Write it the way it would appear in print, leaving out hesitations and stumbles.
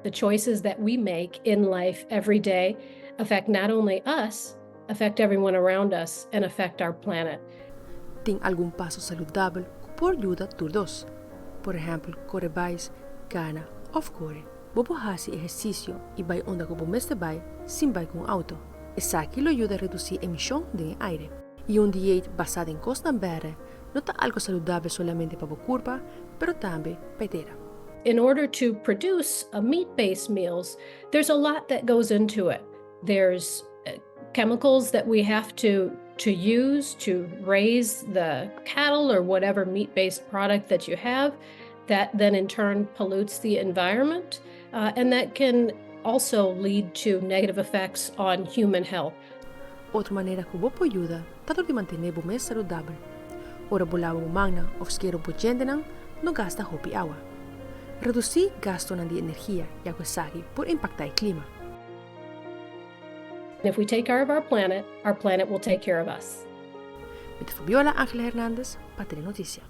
The choices that we make in life every day affect not only us, affect everyone around us, and affect our planet. Tin algun paso saludabel ku por yuda tur dos. Por ehèmpel, kore bais, kana òf kore. Bo por hasi ehersisio i bai unda ku bo mester bai sin bai ku un outo. Esaki lo yuda redusí emishon den e aire. I un dieet basá den kosnan bèrdè no ta algu saludabel solamente pa bo kurpa, pero tambe pa e tera. In order to produce a meat-based meals, there's a lot that goes into it. There's chemicals that we have to use to raise the cattle or whatever meat-based product that you have that then in turn pollutes the environment and that can also lead to negative effects on human health. Otro manera ku bo por yuda ta dor di mantené bo mes saludabel. Ora bo laba bo mannan òf skera bo djentenan, no gasta hopi awa. Redusí gastunan di energia ya ku esaki por impaktá e klima. If we take care of our planet, our planet will take care of us. Mi ta Fabiola Angela Hernandez pa Telenotisia.